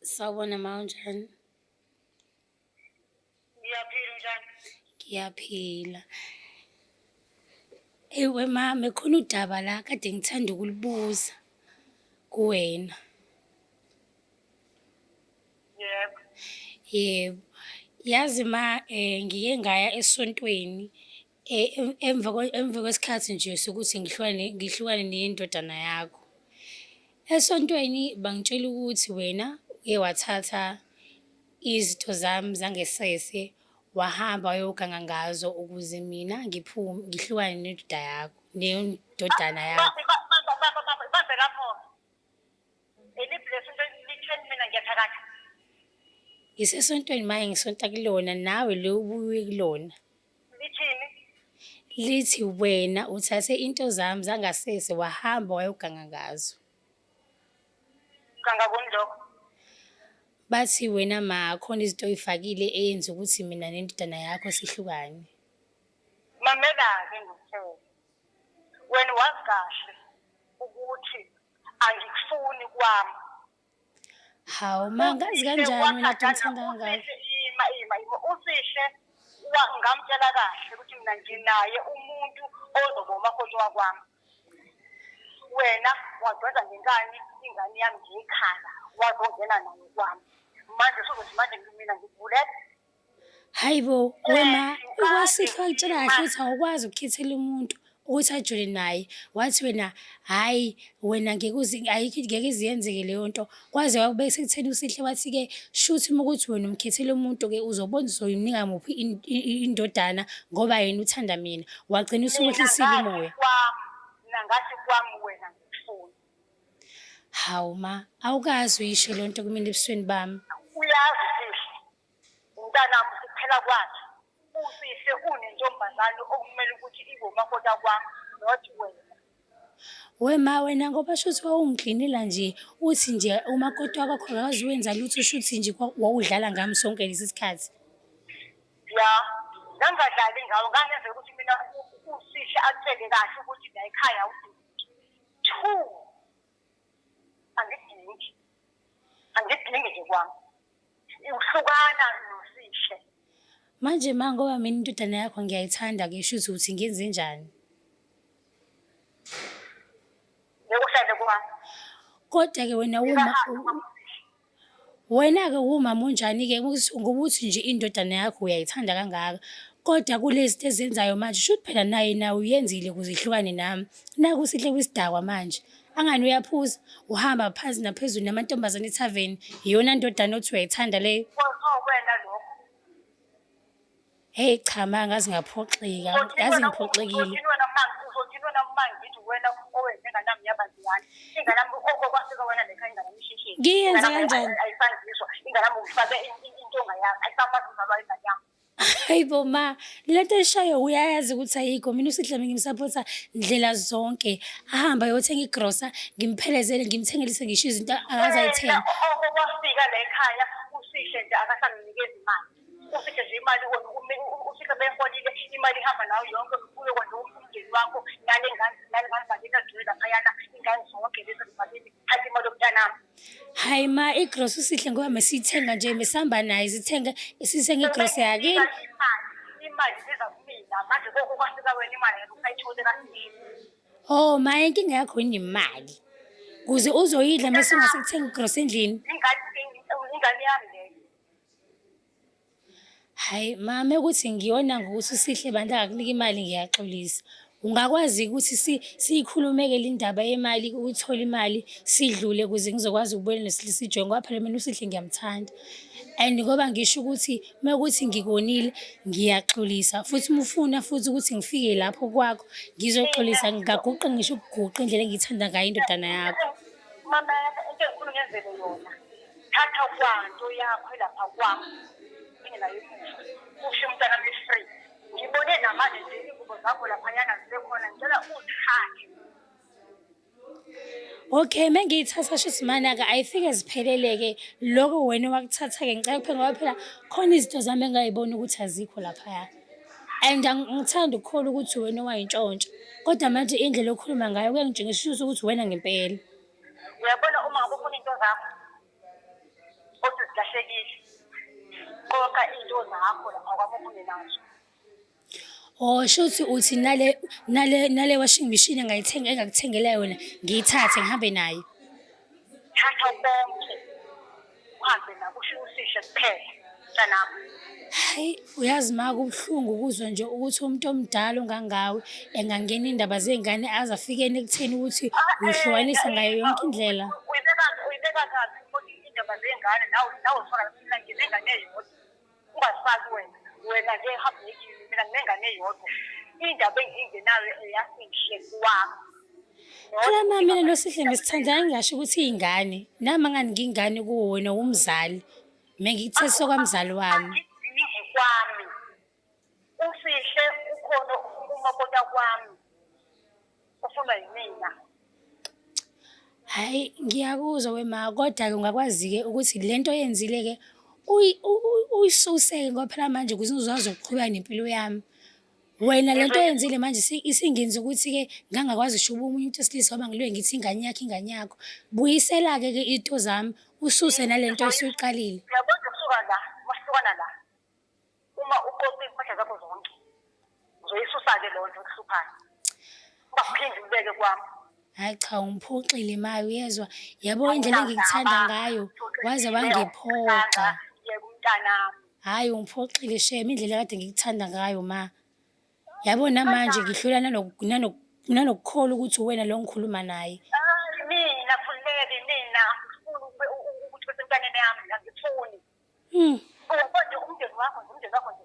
Sawubona ma, unjani? Ngiyaphila, unjani? Ngiyaphila. Ewe mama, khona udaba la kade ngithanda ukulibuza kuwena. Yebo. Yebo. Yazi ma, ngike ngaya esontweni emva kwesikhathi nje sokuthi ngihlukane ngihlukane nendodana yakho. Esontweni bangitshela ukuthi wena uke wathatha izitho zami zangesese wahamba wayoganga ngazo ukuze mina ngiphume ngihlukane nendoda yakho, nendodana yakho. Bambe lapho. Eliphi lesonto litheni mina ngiyathakatha? Ngisesontweni maye ngisonta kulona nawe le ubuye kulona. Lithini? Lithi wena uthathe into zami zangasese wahamba wayoganga ngazo. Kangakoni lokho. Bathi wena ma khona izinto oyifakile eyenza ukuthi mina nendodana yakho sihlukane. Mamela-ke ngikutshele. Wena wazi kahle ukuthi angikufuni kwami. Hawu ma, ngazi kanjani wena kade ungithanda kangaka? Ima ima ima uSihle ngamtshela kahle ukuthi mina nginaye umuntu ozoba umakoti wakwami. Wena wadonsa ngenkani ingane yami ngekhala wazongena nayo kwami. Manje suzothi manje mina ngikubulele? Hhayi bo, wema ukwasihle wakutshela kahle ukuthi awukwazi ukukhethela umuntu ukuthi ajole naye. Wathi wena hhayi wena ngeke uze ayikho ngeke ize yenzeke leyo nto. Kwaze kwakubeka sekutheni uSihle wathi-ke shuthi uma ukuthi wena umkhethela umuntu-ke uzobona uzoyinika muphi indodana ngoba yena uthanda mina. Wagcina usuwehlisile umoya. Mina ngathi kwami wena ngikufuni. Hawu ma, awukaze uyisho leyo nto kumina ebusweni bami. Uyazi Sihle, Umntanami kuphela kwakhe uSihle unentombazane okumele ukuthi ibe umakoti wakwami not wena. We ma wena ngoba shuthi wawungiklinela nje uthi nje umakoti wakho akakaze wenza lutho shuthi nje wawudlala ngami sonke lesi sikhathi. Ya, ngangingadlali ngawe ngangenzela ukuthi mina uSihle akutshele kahle ukuthi la ekhaya awudingi. Two, angidingi. Angidingi nje kwami. Uhlukana noSihle. Manje ma ngoba mina indodana yakho ngiyayithanda-ke shuthi uthi ngenzenjani? Ngeke uhlale kwami. Kodwa-ke wena uma Wena-ke uwumama onjani-ke ngoba uthi nje indodana yakho uyayithanda kangaka, kodwa kulezi zinto ezenzayo manje shuthi phela naye nawe uyenzile ukuze ihlukane nami. Naku uSihle kwisidakwa manje. Angani uyaphuza, uhamba phansi naphezulu namantombazane ethaveni. Iyona ndodana othi uyayithanda leyo? Wena lokho. Hey cha ma ngaze ngaphoxeka, yazi ngiphoxekile. Uzothini wena uma uzothini wena uma ngithi wena owenze ingane yami yaba njani? Ingane yami oko kwafika wena lekha ingane yami ishishile. Ngiyenze kanjani? Ayisangizwa. Ingane yami ufake into ongayazi. Ayisamazi umzali wayo ingane yami. Hayi bo ma, le nto eshayo uyayazi ukuthi ayikho. Mina uSihle ngimsaphotha ndlela zonke. Ahambe ayothenga igrosa, ngimphelezele, ngimthengelise ngisho izinto akaze ayithenga. Oko kwafika la ekhaya uSihle nje akasanginikezi imali. Usihle nje imali usihle beyiholile imali ihamba nayo yonke uyokondla umndeni wakho nale ngane nale ngane zakini agcwele laphayana ingane zonke lezi zakini thatha imali yomntanami. Hayi ma, igrosa uSihle ngoba mesiyithenga nje mesihamba naye sithenga sithenga igrosa yakini. Imali iza kumina manje koko kwafika wena imali ngeke usayithole kaSihle. Oh ma, inkinga yakho inemali. Kuze uzoyidla mese ungase kuthenga igrosa endlini. Ingane ingane yami leyo. Hhayi mama ukuthi ngiyona ngokuthi uSihle bandla akakunike imali ngiyaxolisa. Ungakwazi ukuthi siyikhulume-ke le ndaba yemali uthole imali sidlule ukuze ngizokwazi ukubuyela noSihle sijoyine ngoba phela mina uSihle ngiyamthanda. And ngoba ngisho ukuthi uma kuwukuthi ngikonile ngiyaxolisa futhi uma ufuna futhi ukuthi ngifike lapho kwakho ngizoxolisa ngingaguqa ngisho ukuguqa indlela engiyithanda ngayo indodana yakho. Mamela into engifuna ungenzele yona. Thatha kwanto yakho elapha kwami ngingenayo emuva usho umntana be-free ngibone namanje nje iy'ngubo zakho laphayana zibe khona ngicela uzithathe. Okay, mengiyithatha shuthi mana-ke ayifike ziphelele-ke lokho wena owakuthatha-ke ngicela kuphela ngoba phela khona izinto zami engayibona ukuthi azikho laphaya. And angithandi ukukholwa ukuthi wena owayintshontsha kodwa manje indlela okhuluma ngayo kuyangitshengisa ukuthi wena ngempela. Uyabona uma ngabe ufuna into zakho. Lahlekile. Qoqa iy'nto zakho lapha kwami uphume nazo. Oh, shuthi uthi nale nale nale washing machine engayithenga engakuthengela yona ngiyithathe ngihambe nayo. Thatha konke uhambe nako ushiye uSihle kuphela mntanami. Hhayi, uyazi ma kubuhlungu ukuzwa nje ukuthi umuntu omdala ongangawe engangena iy'ndaba zey'ngane aze afikeni ekutheni ukuthi uyihlukanisa ngayo yonke indlela. Uyibeka uyibeka kabi futhi indaba zey'ngane nawe nawe ufaka mina nginengane eyodwa. Ungazifaki wena. Wena nje hamba uyekile mina nginengane eyodwa. Indaba engiyingenayo eyaSihle kwami. Phela ma mina noSihle besithandana ngingasho ukuthi iy'ngane. Nami angani ngiyingane kuwe wena uwumzali. Mina ngikuthethisa okwamzali wami. Angidingi kwami. USihle ukhona umakoti kwami. Ufunwa yimina. Hhayi, ngiyakuzwa wema, kodwa-ke ungakwazi-ke ukuthi le nto oyenzile-ke uyisuse-ke ngoba phela manje ukuze ngizokwazi ukuqhubeka nempilo yami. Wena le nto oyenzile manje isingenza ukuthi-ke ngangakwazi ngisho ukuba omunye umuntu wesilisa ngoba ngilwe ngithi ingane yakho ingane yakho. Buyisela-ke ke iy'nto zami, ususe nale nto osuyiqalile. Uyabona nje kusuka la, masihlukana la, uma uqoqa iy'mpahla zakho zonke, uzoyisusa-ke leyo nto ekuhluphayo. Ungaphinde ubeke kwami. Hhayi cha, ungiphoxile ma, uyezwa? Yabo indlela engikuthanda ngayo, waze wangiphoxa. Yeka umntanami. Hhayi ungiphoxile shame indlela ekade ngikuthanda ngayo ma. Yabo namanje ngihlula nanokukholwa ukuthi uwena lo ngikhuluma naye. Hayi mina khululeka mina angifuni ukuthi bese emntaneni yami angifuni. Uyabona nje umndeni wakho nje umndeni wakho nje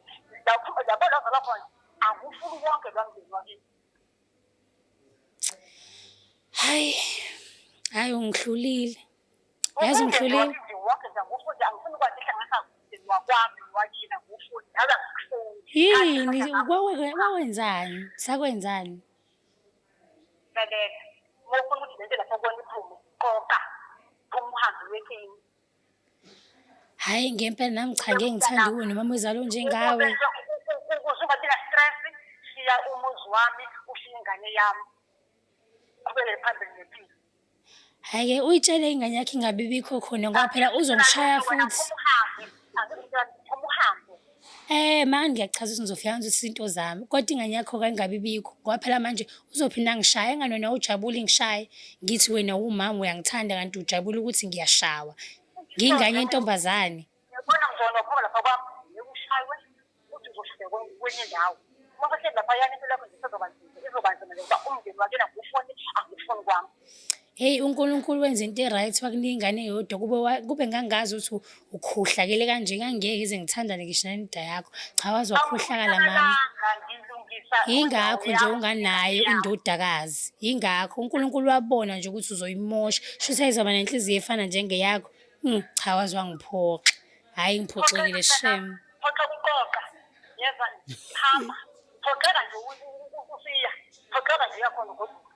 yabo la uzalwa khona angifuni wonke lo mndeni wakini. Hhayi, hhayi ungihlulile. Yazi ungihlulile. Umndeni wonke nje angifuni angifuni ukwazi ihlanganisa umndeni wakwami wakini angifuni nawe angikufuni. Yini wakwenzani? Sakwenzani? Lalela, uma ufuna ukuthi lento lapho kuwena iphume, qoqa, phuma uhambe uye kini. Hhayi ngempela nami cha ngeke ngithande ukuba nomamezala onjengawe. Ukuze ungabi na-stress, shiya umuzi wami, ushiye ingane yami. Qhubekele phambili nempilo. Hhayi-ke uyitshele ingane yakho ingabi bikho khona ngoba phela uzongishaya futhi. Phuma uhambe, angikutshela phuma uhambe. Ma ngiyachaza ukuthi ngizofika ngizothatha izinto zami kodwa ingane yakho kayingabi bikho ngoba phela manje uzophinda angishaye engani wena ujabule ngishaye ngithi wena uwumama uyangithanda kanti ujabule ukuthi ngiyashawa ngiyingane yentombazane. Uyabona ngizona uphuma lapha kwami, ngeke ushaywe futhi uzofika kwenye indawo. Uma usehleli laphayana impilo yakho nje isezoba nzima, izoba nzima nje ngoba umndeni wakini angikufuni, angikufuni kwami. Hheyi uNkulunkulu wenza into e-right wakunika ingane eyodwa kube kube ngangazi ukuthi ukhohlakele kanje ngangingeke ngize ngithandane ngisho nendoda yakho. Cha waze wakhohlakala mama. Ngilungisa Yingakho nje unganayo indodakazi. Yingakho uNkulunkulu wabona nje ukuthi uzoyimosha. Shuthi ayizoba nenhliziyo efana njengeyakho. Cha waze wangiphoxa. Hhayi ngiphoxekile shame. Phoxa kuqoqa. Yeza hamba. Phoxeka nje usiya. Phoxeka nje uyakhona ugoduka.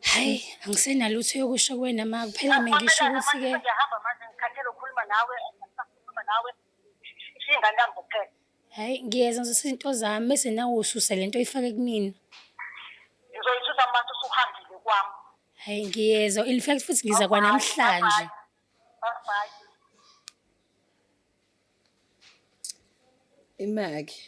Hhayi angisenalutho yokusho kuwena ma kuphela mina ngisho ukuthi-ke Ngiyahamba manje ngikhathele ukukhuluma nawe, ngisakhuluma nawe. Ishiya ingane yami kuphela. Hhayi ngiyeza ngizothatha izinto zami bese nawe ususa le nto oyifake kumina. Ngizoyisusa mase usuhambile kwami. Hhayi ngiyeza in fact futhi ngiza kwanamhlanje. Bye bye. Imaki.